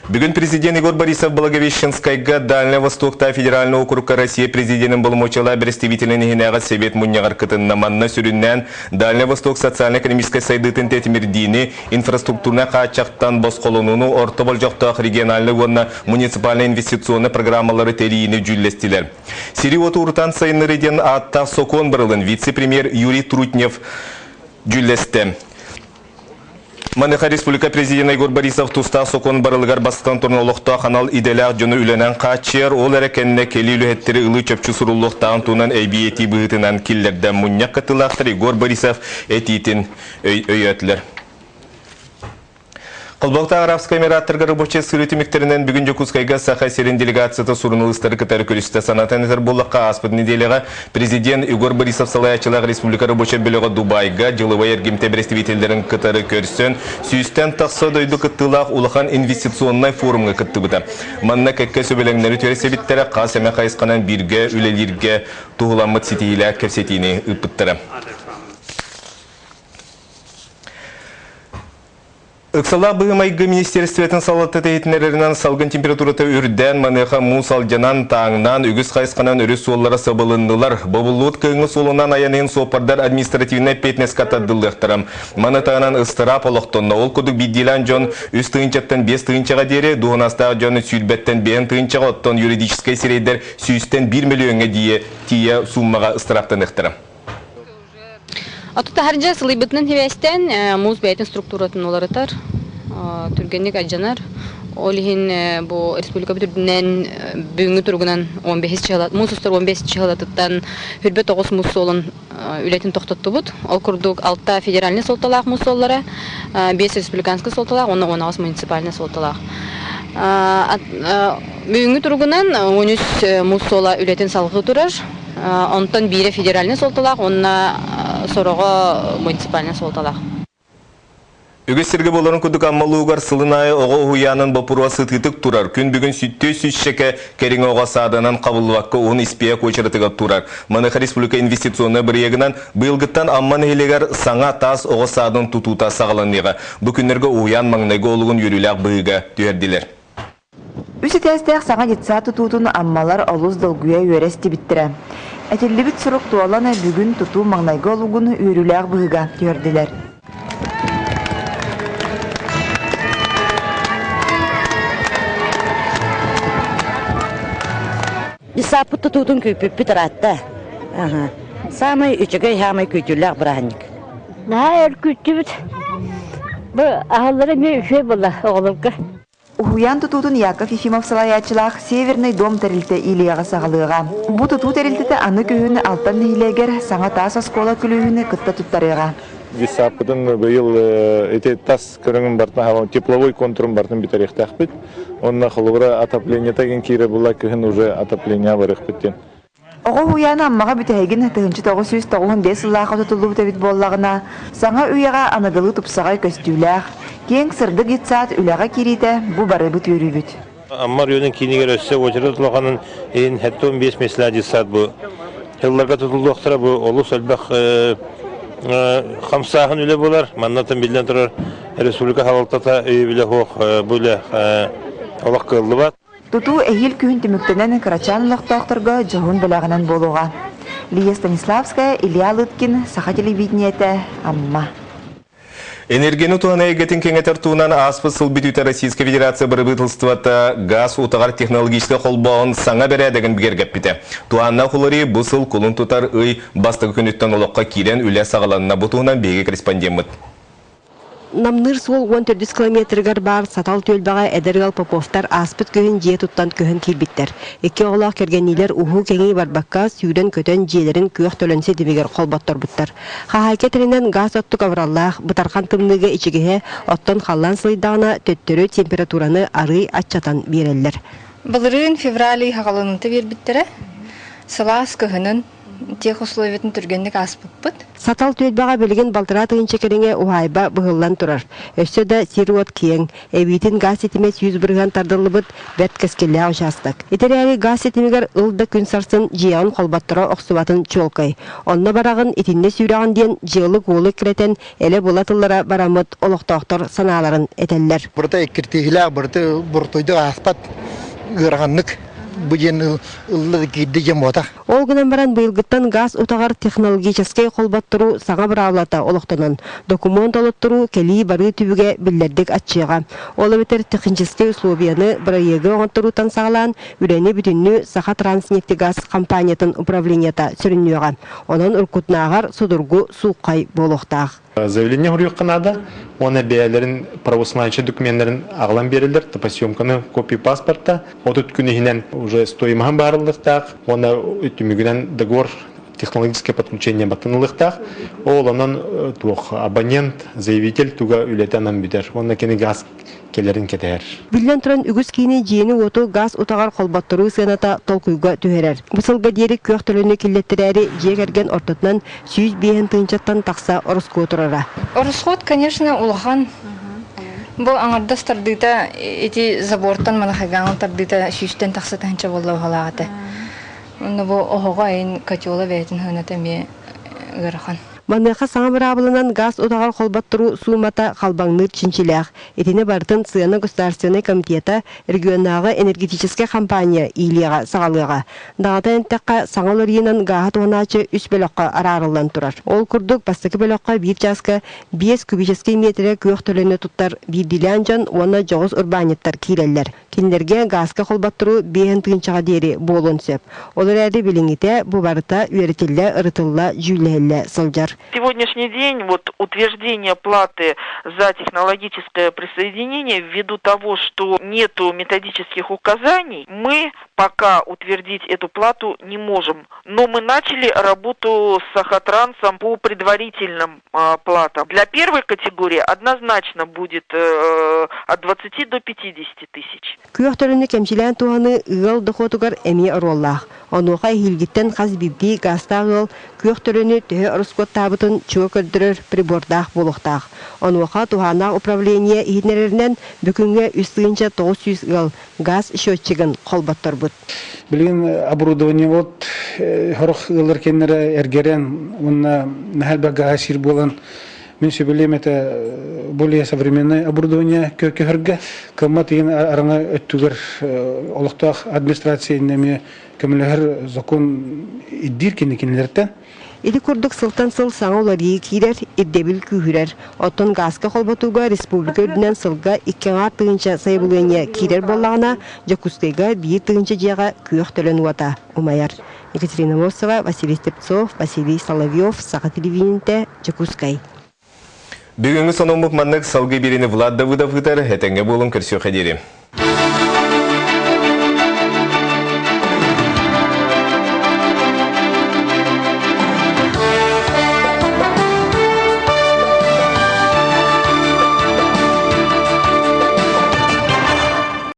Бүгүн президент Егор Борисов Благовещенскайга Дальнай Востокта федеральный округка Россия президенин боломуочуйалаах представителин иһинээҕи Совет мунньаҕар кытынна. Манна сүрүннээн Дальнай Восток социально-экономическай сайдыытын тэтимирдиини, инфраструктурнай хааччахтан босхолонууну, орто болдьохтоох региональнай уонна муниципальнай инвестиционнай программалары тэрийиини дьүүллэстилэр. Сири-уоту урутаан сайыннарыы диэн ааттаах сокуон барылын вице-премьер Юрий Трутнев дьүүллэстэ. Маныаха республика президенэ Егор Борисов тустаах сокуон барылыгар бастатан туран олохтоох анал идэлээх дьону үлэнэн хааччыйар, ол эрэ кэннэ кэлии үлэһиттэри ылыы чопчу суруллуохтааҕын туһунан эбии этии быһыытынан киллэрдэ. Мунньах кыттыылаахтар Егор Борисов этиитин өйөөтүлэр. Холбоһуктаах Арабскай Эмираттарга рабочай сырыы түмүктэринэн бүгүн Дьокуускайга Саха сирин делегацията суруналыыстары кытары көрүстэ. Санатан этэр буоллахха, ааспыт нэдиэлэҕэ Президент Егор Борисов салайааччылаах республика рабочай бөлөҕө Дубайга дьылыбай эргимтэ бэрэстэбиитэллэрин кытары көрсөн, сүүстэн тахса дойду кыттыылаах улахан инвестиционнай форумҥа кыттыбыта. Манна кэккэ сөбүлэҥнэри түһэрсибиттэрэ, хас эмэ хайысханан бииргэ үлэлииргэ туһуламмыт ситиһиилээх кэпсэтиини ыыппыттара. Ыксалаах быһыы-майгы министиэристибэтин салалтата иһитиннэрэринэн салгын температурата үрдээн, маныаха муус алдьанан, тааҥнаан, үгүс хайысханан өрүс суоллара сабылыннылар. Бобуллубут кыһыҥҥы суолунан айан иһин суоппардар административнай эппиэтинэскэ тардыллыахтара. Маны таһынан ыстараап олохтонно. Ол курдук биирдиилээн дьон 3 тыһыынчаттан 5 тыһыынчаҕа диэри, дуоһунастаах дьон 20-тэн 5 тыһыынчаҕа, оттон юридическай сирэйдэр 100-тэн 1 мөлүйүөҥҥэ тиийэ сууммаҕа ыстарааптаныахтара. Оту таһырдьа сылыйбытынан сибээстээн муус бэйэтин структуратын уларытар, түргэнник алдьанар. Ол иһин бу республикабыт үрдүнэн бүгүҥҥү туругунан 15 чыһыла, муус устар 15 чыһылатыттан 29 муус суолун үлэтин тохтоттубут. Ол курдук алта федеральнай суолталаах муус суоллара, 5 республиканскай суолталаах уонна 18 муниципальнай суолталаах. Бүгүҥҥү туругунан 13 муус суола үлэтин салҕыы турар. Онтон биирэ федеральнай суолталаах уонна сороҕо муниципальнай суолталаах. Үгүс сиргэ буоларын курдук Амма улууһугар сылын аайы оҕо уһуйаанын боппуруос сытыытык турар. Күн бүгүн сүттүө сүүсчэкэ кэриҥэ оҕо сааданан хабыллыбакка уһун испиэһэк уочаратыгар турар. Маныаха республика инвестиционнай бырайыагынан быйылгыттан Амма нэһилиэгэр саҥа таас оҕо саадын тутуута саҕаланыаҕа. Бу күннэргэ уһуйаан маҥнайгы олугун үөрүүлээх быһыыга түһэрдилэр. Үс этээстээх саҥа детсад тутуутун аммалар олус долгуйа үөрэ истибиттэрэ. Этиллибит сурук туолан, бүгүн тутуу маҥнайгы олугун үөрүүлээх быһыыга түһэрдилэр. Детсадпыт тутуутун күүппүппүт ыраатта. Саамай үчүгэй, саамай күүтүүлээх бырааһынньык. Наһаа өр күүттүбүт. Бу аһаллара эмиэ үчүгэй буолла оҕолорго. Уһуйаан тутуутун Яков Ефимов салайааччылаах «Северный дом» тэрилтэ Илияҕа саҕалыаҕа. Бу тутуу тэрилтэтэ аны күһүн Алтан нэһилиэгэр саҥа таас оскуола күлүүһүн кытта туттарыаҕа. Детсадпытын быйыл ити тас көрүҥүн барытын тепловой контурун барытын бүтэриэхтээхпит. Онно холобура отоплениета кин киирэ була кыһын уже отопление барыахпыт диэн. Оҕо уһуйаана Аммаҕа бүтэһигин 1995 сыллаахха тутуллубут эбит буоллаҕына, саҥа үйэҕэ аныгылыы тупсаҕай көстүүлээх, киэҥ сырдык детсад үлэҕэ киириитэ бу барыбыт үөрүүбүт. Амма оройуонун киинигэр өссө уочарат улаханын иһин 75 миэстэлээх детсад бу сылларга тутуллуохтара бу олус элбэх хамсааһын үлэ буолар. Маннатан биллэн турар республика салалтата өйөбүлэ суох бу үлэ олох кыаллыбат. Тутуу эһиил күһүн түмүктэнэн кырачаан олохтоохторго дьоһун бэлэҕинэн буолуоҕа. Лия Станиславская, Илья Лыткин, Саха телевидениетэ, Амма. Энергияны туһаныы эйгэтин кэҥэтэр туһунан ааспыт сыл бүтүүтэ Российскай Федерация бырабыыталыстыбата газ утаҕар технологическай холбооһун саҥа бэрээдэгин бигэргэппитэ. Туһааннаах уларыйыы бу сыл кулун тутар ый бастакы күнүттэн олоххо киирэн үлэ саҕаланна. Бу туһунан биһиги корреспондеммыт. Намныыр суол 14 километрыгар баар Сатал түөлбэҕэ эдэр ыал Поповтар ааспыт күһүн дьиэ туттан көһөн киирбиттэр. Икки оҕолоох кэргэнниилэр уһуу-кэҥии барбакка, сүүрэн-көтөн дьиэлэрин күөх төлөн ситимигэр холботторбуттар. Хаһаайка этэринэн гаас оттук абыраллаах, бытархан тымныыга ичигэһэ, оттон халлаан сылыйдаҕына төттөрү температураны арыый аччатан биэрэллэр. Былырыын февраль ый хаҕаланыыта биэрбиттэрэ. Сылаас кыһынын. Тех условиятын түргэнник ааспыппыт. Сатал түөлбэҕэ билигин балтараа тыһыынча кэриҥэ уһаайба быһыллан турар. Өссө да сир-уот киэҥ, эбиитин гаас ситимэ 100% тардыллыбыт бэрт кэскиллээх учаастак. Ити эрээри гаас ситимигэр ыл да күн сарсын дьиэҕин холботторо охсубатын чуолкай. Онно бараҕын, итиннэ сүүрэҕин диэн дьыалы-куолу эккирэтэн элэ-была тыллара бараммыт олохтоохтор санааларын этэллэр. Барыта эккиртиһилээх, барыта бортойдук ааспат ыараханнык бу диэн ылла киирдэ диэн буотах. Ол гынан баран быйылгыттан гаас утаҕар технологическай холботторуу саҥа быраабылата олохтонон, докумуон толотторуу кэлии-барыы түбүгэ биллэрдик аччыаҕа. Ол эбэтэр техническэй условияны бырайыагы оҥотторууттан саҕалаан үлэни бүтүннүү Сахатранснефтегаз компаниятын управлениета сүрүннүөҕэ. Онон уруккутунааҕар судургу сууххай буолуохтаах. Заявление суруйуохха наада уонна бэйэлэрин правоустанавливающай докуменнарын аҕалан биэрэллэр, топосъемканы копию паспорта 30 күн иһинэн уже стоимоһын баарыллыахтаах уонна түмүгүнэн договор технологическое подключение баттанылыахтаах. Ол онон туох абонент, заявитель туга үлэтэ анан бүтэр уонна кини газ кэлэрин кэтэһэр. Биллэн туран, үгүс киини дьиэни-уоту гаас утаҕар холботторуу сыаната толкуйга түһэрэр. Бу сылга диэри күөх төлөнү киллэттэрээри дьиэ кэргэн ортотунан 105 тыһыынчаттан тахса ороскуот турара. Ороскуот, конечно, улахан. Бу аҥардас тардыыта ити забортан манахайгаҥын тардыыта сүүстэн тахса тыһыынча буолла баһылаах этэ. Онно бу оһоҕо айын котела бэйэтин сыаната эмиэ ыарахан. Маныаха саҥа быраабыланан гаас утаҕар холботторуу суумата халбаҥныыр чинчилээх. Итини барытын Сыана государственнай комитета регионнааҕы энергетическэй компания иилиэҕэ саҕалыаҕа. Даҕатан эттэххэ, саҥа уларыйыынан гааһы туһанааччы үс бөлөххө араарыллан турар. Ол курдук, бастакы бөлөххө биир чааска 5 кубическай миэтэрэ күөх төлөнү туттар биирдиилээн дьон уонна дьоҕус урбаанньыттар киирэллэр. Кинилэргэ гааска холботторуу биэһин тыһыынчаҕа диэри буолуон сөп. Ол эрээри билиҥҥитэ бу барыта үөрэтиллэ, ырытылла, дьүүллэһиллэ сылдьар. Сегодняшний день вот утверждение платы за технологическое присоединение ввиду того, что нету методических указаний, мы пока утвердить эту плату не можем. Но мы начали работу с Сахатрансом по предварительным платам. Для первой категории однозначно будет от 20 до 50 тысяч. Күөх төлөнү кэмчилээн туһаныы ыал дохуотугар эмиэ оруоллаах. Онуоха эһиилгиттэн хас биирдии гаастаах ыал күөх төлөнү төһө ороскуоттаабытын чуо көрдөрөр прибордаах буолуохтаах. Онуоха туһааннаах управление иһитиннэрэринэн бүгүҥҥэ 3900 ыал газ счетчигын холботторбут. Билигин оборудование вот сорох ыаллар кэннэрэ эргэрэн уонна наһаа элбэх гааһы сиир буолан мин сөбүлүөм этэ более современное оборудование көһөргө кыаммат иһин араҥа өттүгэр олохтоох администрация эмиэ көмөлөһөр закон ирдиир кини кинилэртэн. Ити курдук сылтан сыл саҥа уларыйыы киирэр, ирдэбил күүһүрэр. Оттон гааска холботууга республика үрдүнэн сылга икки аҥаар тыһыынча сайабылыанньа киирэр буоллаҕына, Дьокуускайга биир тыһыынча дьиэҕэ күөх төлөн уота умайар. Екатерина Мосова, Василий Степцов, Василий Соловьев, Саха телевидениетэ, Дьокуускай. Бүгүҥҥү сонуммут маннык салгыы биэриини Влад Давыдов ыытар. Этэҥҥэ буолуҥ, көрсүөххэ диэри.